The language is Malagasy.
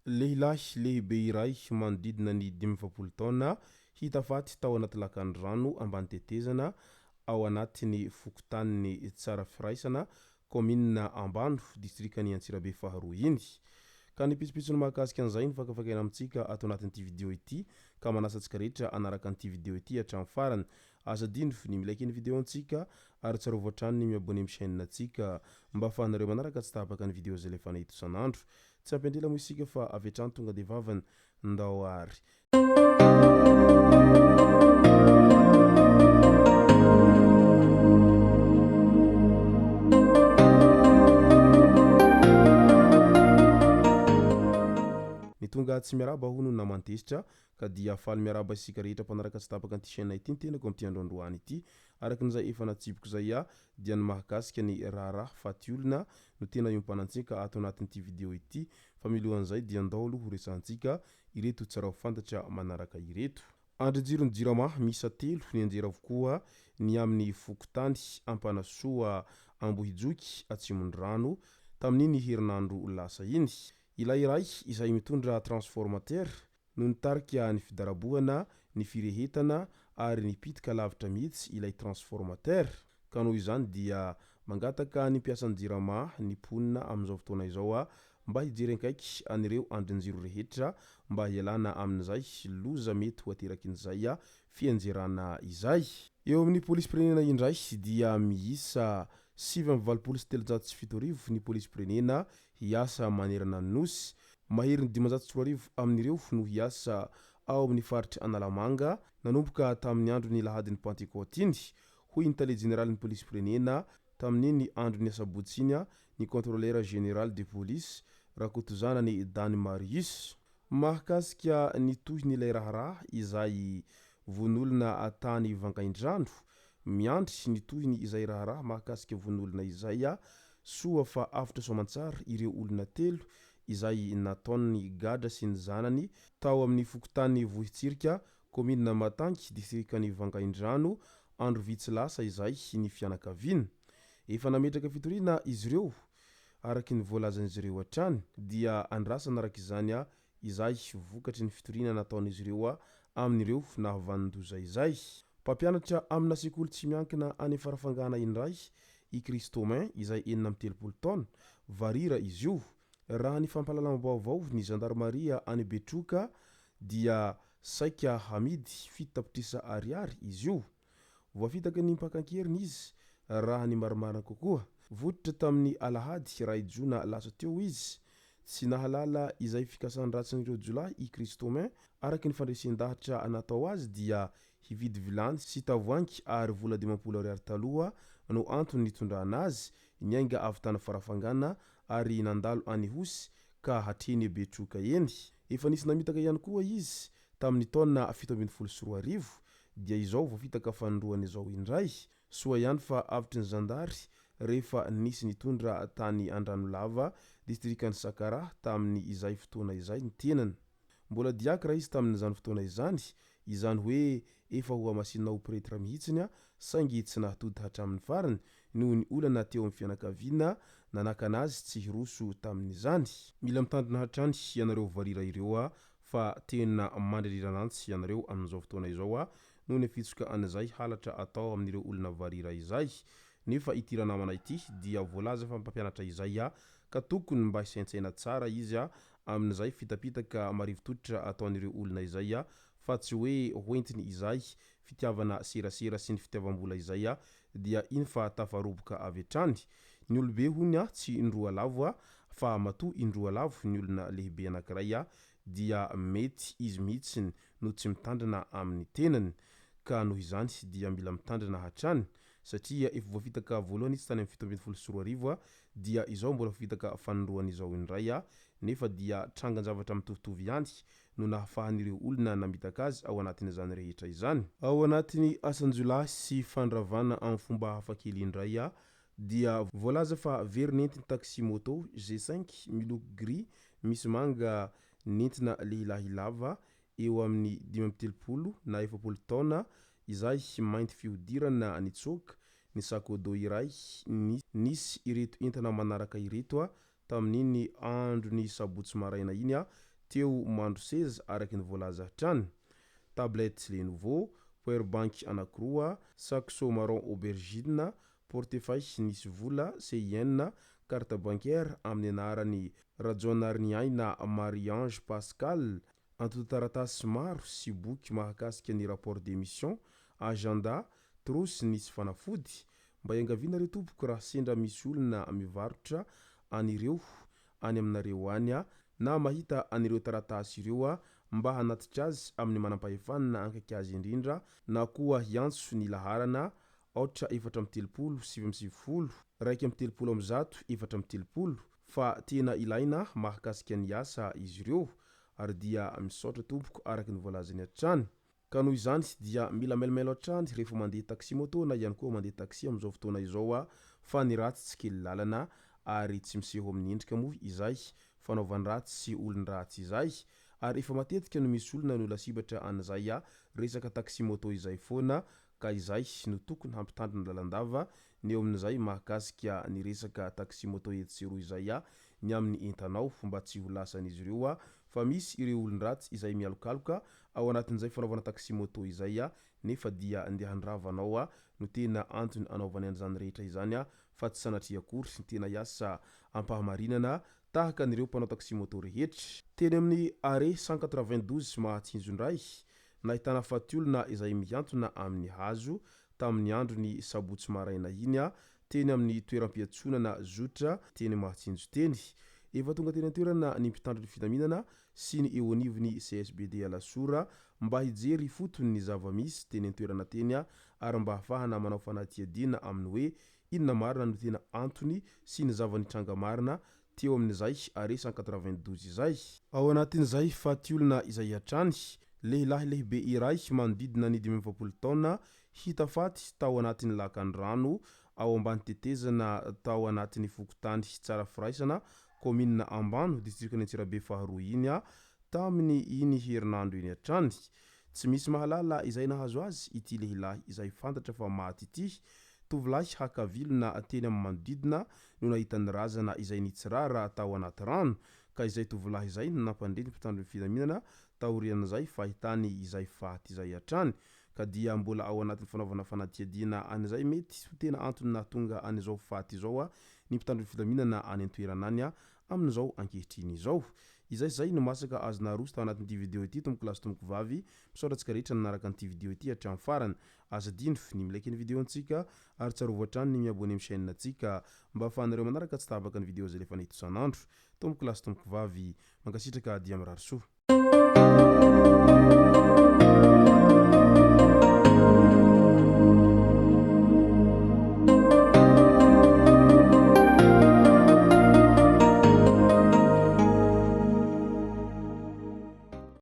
Lehilahy lehibe iray manodidina ny 45 taona hita faty tao anaty lakan-drano ambany tetezana ao anatin'ny fokontanin'i Tsarafiraisana, kaominina Ambano, distrikan'i Antsirabe faharoa iny. Ka ny pitsopitsony mahakasika an'izay no fakafakaina amintsika ato anatin'ity video ity ka manasa antsika rehetra hanaraka an'ity video ity hatramin'ny farany. Aza adino ny mi-like ny video antsika ary tsarovy hatrany ny mi-abonner amin'ny chaîne antsika mba afahanareo manaraka tsy tapaka ny video izay alefana eto isan'andro. Tsy ampy andrela moa isika fa avy hatrany tonga dia vavany. Ndao ary. Ny tonga tsy miarahaba hono no naman-tezitra Ka dia faly miarahaba isika rehetra mpanaraka tsy tapaka an'ity chaîne ity ny tenako amin'ity andro androany ity. Araka ny izay efa natsipiko izay aho dia ny mahakasika ny raharaha faty olona no tena iompanantsika ato anatin'ity vidéo ity fa milohan'izay dia ndao aloha ho resahantsika ireto tsara ho fantatra manaraka ireto. Andrin-jiron'ny Jirama miisa telo nianjera avokoa ny amin'ny fokontany Ampanasoa Ambohijoky Atsimondrano tamin'iny herinandro lasa iny. Ilay iray izay mitondra transformateur no nitarika ny fidarabohana, ny firehetana ary nipitika lavitra mihitsy ilay transformateur. Ka noho izany dia mangataka ny mpiasan'ny Jirama ny mponina amin'izao fotoana izao mba hijery akaiky an'ireo andrin-jiro rehetra mba hialana amin'izay loza mety ho aterakin'izay fianjerana izay. Eo amin'ny polisim-pirenena indray dia miisa 389 ny polisim-pirenena hiasa manerana ny Nosy. Maherin'ny 2500 amin'ireo no hiasa ao amin'ny faritr' Analamanga nanomboka tamin'ny andron'ny lahadin'ny Pantekôty iny, hoy ny tale jeneralin'ny polisim-pirenena tamin'iny andron'ny asabotsy iny, ny Contrôleur général de police, Rakotozanany Dany Marius. Mahakasika ny tohin'ilay raharaha izay vono olona tany Vangaindrano, miandry ny tohiny izay raharaha mahakasika vono olona izay, soa fa avotra soamantsara ireo olona telo izay nataon'ny gadra sy ny zanany tao amin'ny fokontany Vohitsirika, kaominina Matangy, distrikan'i Vangaindrano, andro vitsy lasa izay ny fianakaviana. Efa nametraka fitoriana izy ireo, araka ny voalazan'izy ireo hatrany, dia andrasana araka izany izay vokatry ny fitoriana nataon'izy ireo amin'ireo nahavanon-doza izay. Mpampianatra amina sekoly tsy miankina any Farafangana indray i Christomain izay 36 taona, varira izy io. Raha ny fampahalalam-baovao ny zandarimaria any Betroka dia saika hamidy 7 tapitrisa ariary izy io. Voafitaka ny mpaka an-keriny izy raha ny marimarina kokoa. Votitra tamin'ny alahady iray jona lasa teo izy. Tsy nahalala izay fikasan-dratsin'ireo jiolahy i Christomain. Araka ny fandresen-dahatra natao azy dia hividy vilany sy tavoahangy ary vola 50 ariary taloha no antony nitondrana azy, niainga avy tany Farafangana ary nandalo an'Ihosy ka hatreny Betroka eny. Efa nisy namitaka ihany koa izy tamin'ny taona 2017 dia izao voafitaka fanindroany izao indray. Soa ihany fa avotry ny zandary rehefa nisy nitondra tany Andranolava, distrikan'i Sakaraha tamin'ny izay fotoana izay ny tenany. Mbola diakra izy tamin'izany fotoana izany, izany hoe efa ho hamasinina ho pretra mihitsiny saingy tsy nahatody hatramin'ny farany noho ny olana teo amin'ny fianakaviana nanakana azy tsy hiroso tamin'izany. Mila mitandrina hatrany ianareo varira ireo fa tena mandreriran'antsy ianareo amin'izao fotoana izao noho ny afitsoka an'izay halatra atao amin'ireo olona varira izay. Nefa ity ranamana ity dia voalaza fa mpampianatra izay ka tokony mba hisaintsaina tsara izy amin'izay fitapitaka marivo-tototra ataon'ireo olona izay fa tsy hoe hoentiny izay fitiavana serasera sy ny fitiavam-bola izay dia iny fa tafaroboka avy hatrany. Ny olobe hono tsy indroa lavo fa matoa indroa lavo ny olona lehibe anankiray dia mety izy mihitsy no tsy mitandrina amin'ny tenany ka noho izany dia mila mitandrina hatrany satria efa voafitaka voalohany izy tany amin'ny 2017 dia izao mbola voafitaka fanindroany izao indray nefa dia trangan-javatra mitovitovy ihany no nahafahan'ireo olona namitaka azy ao anatin'izany rehetra izany. Ao anatin'ny asan-jiolahy sy fandravana amin'ny fomba hafakely indray. dia voalaza fa very nentin'ny taxi moto G5 miloko gris misy manga nentina lehilahy lava eo amin'ny 35 na 40 taona izay mainty fihodirana nitsoaka ny sac à dos iray nisy ireto entana manaraka ireto tamin'iny andron'ny sabotsy maraina iny teo Mandroseza araka ny voalaza hatrany. Tablette Lenovo, power bank anankiroa, sac marron aubergine, portefeuille nisy vola, CIN, carte bancaire amin'ny anarany Rajaonariniaina Marie Ange Pascal, antontan-taratasy maro sy boky mahakasika ny rapport de mission, agenda, trousse nisy fanafody. Mba iangaviana re tompoko raha sendra misy olona mivarotra an'ireo any aminareo any na mahita an'ireo taratasy ireo mba hanatitra azy amin'ny manam-pahefana akaiky azy indrindra na koa hiantso ny laharana 4 34 99 331 34 fa tena ilaina mahakasika ny asa izy ireo ary dia misaotra tompoko araka ny voalazany hatrany. Ka noho izany dia mila mailomailo hatrany rehefa mandeha taxi moto na ihany koa mandeha taxi amin'izao fotoana izao fa ny ratsy tsy kely lalana ary tsy miseho amin'ny endrika moa izay fanaovan-dratsy sy olon-dratsy izay ary efa matetika no misy olona no lasibatra an'izay resaka taxi moto izay foana ka izay no tokony hampitandrina lalandava ny eo amin'izay mahakasika ny resaka taxi moto etsy sy eroa izay ny amin'ny entanao mba tsy ho lasan'izy ireo fa misy ireo olon-dratsy izay mialokaloka ao anatin'izay fanaovana taxi moto izay nefa dia ndeha handrava anao no tena antony anaovany an'izany rehetra izany fa tsy sanatria akory ny tena hiasa ampahamarinana tahaka an'ireo mpanao taxi moto rehetra. Teny amin'ny arrêt 192 Mahatsinjo indray, nahitana faty olona izay mihantona amin'ny hazo tamin'ny andron'ny sabotsy maraina iny teny amin'ny toeram-piantsonana zotra teny Mahatsinjo teny. Efa tonga teny an-toerana ny mpitandro ny filaminana sy ny eo anivon'ny CSBD Alasora mba hijery ifotony ny zava-misy teny an-toerana teny ary mba hahafahana manao fanadihadiana amin'ny hoe inona marina no tena antony sy ny zava-nitranga marina teo amin'izay arrêt 192 izay. Ao anatin'izay faty olona izay hatrany, lehilahy lehibe iray manodidina ny 45 taona hita faty tao anatin'ny lakan-drano ao ambany tetezana tao anatin'ny fokontany Tsarafiraisana, kaominina Ambano, distrikan'Antsirabe faharoa iny tamin'ny iny herinandro iny hatrany. Tsy misy mahalala izay nahazo azy ity lehilahy izay fantatra fa maty ity. Tovolahy haka vilona teny amin'ny manodidina no nahita ny razana izay nitsirara tao anaty rano, ka izay tovolahy izay no nampandre ny mpitandro ny filaminana taorian'izay fahitany izay faty izay hatrany, ka dia mbola ao anatin'ny fanaovana fanadihadiana an'izay mety ho tena antony nahatonga an'izao faty izao ny mpitandro ny filaminana any an-toerana any amin'izao ankehitriny izao. Izay izay no masaka azo naroso tao anatin'ity video ity tompoko lahy sy tompoko vavy, misaotra antsika rehetra nanaraka an'ity video ity hatramin'ny farany. Aza adino ny mi-like ny video antsika ary tsarovy hatrany ny mi-abonner amin'ny chaîne antsika mba ahafahanareo manaraka tsy tapaka ny video izay alefanay eto isan'andro. Tompoko lahy sy tompoko vavy, mankasitraka dia mirary soa.